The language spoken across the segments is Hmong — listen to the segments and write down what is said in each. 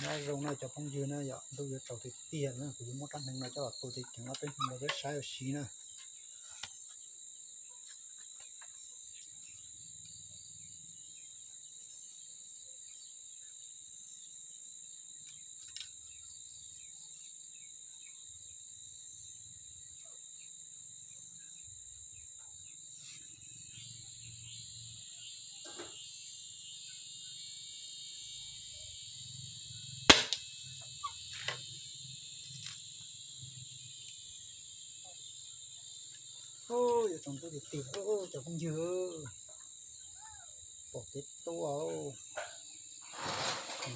Nyob zoo na cov phooj ywg na yom, ntuj yuav tsaus tiag tiag na, kuv yuav muab rab hneev no coj los tua ceev ceev rau peb mloog rau peb saib ua si na. Yuav tsaus ntuj tiag tiag cov phooj ywg, pom kev tuaj.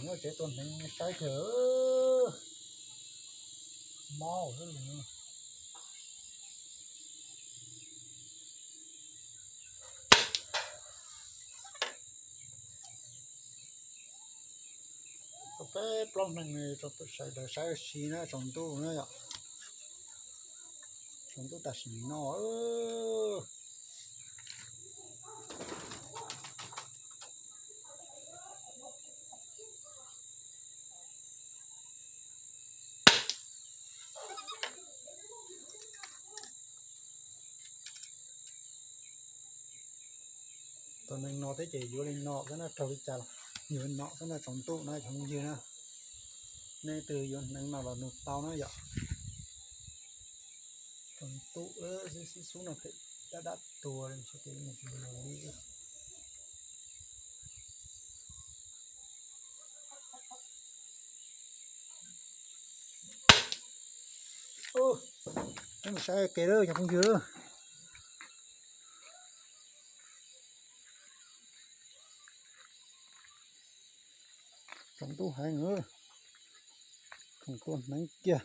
Nyob tsev tua hneev saib kawg, mob xwb. Rau peb plaub hneev rau sawv daws saib ua si na, tsaus ntuj na yom. Tsaus ntuj tam sim no. Tus neeg no thiab ces yuav li no xwb na, raug li cas los yuav li no xwb na, tsaus ntuj na cov phooj ywg na. Nej leej twg yuav hneev no los nug tau na yom. Tsaus ntuj xwb xub no phem dab dab tuag li, tsis mus li. Peb mus saib kev lawm cov phooj ywg. Tsaus ntuj heev, khoom tua hneev kiag.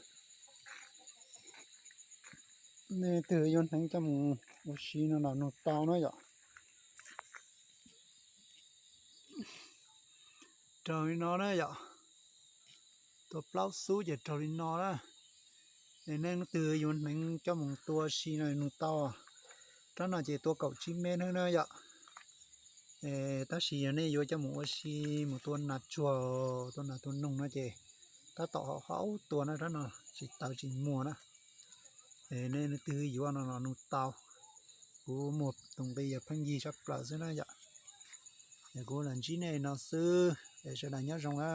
Nej leej twg yuav hneev coj mus ua si no los nug tau na yom. Raug li no na yom. Tua plaub xub ces raug li no na. Es nej leej twg yuav hneev coj mus tua si no nug tau. Rab no ces tua kaum tsib mev na yom. Tab sis yog nej yuav coj mus ua si, mus tua nas tsuag, tua nas tua noog no ces tab tom haum haum tua na, rab no tsis tawv tsis muag na. Es nej leej twg yuav no los nug tau. Kuv muag tus nqi yog pheej yig tshaj plaws xwb na yom. Es kuv los ntsib nej no xwb, es sawv daws nyob zoo na.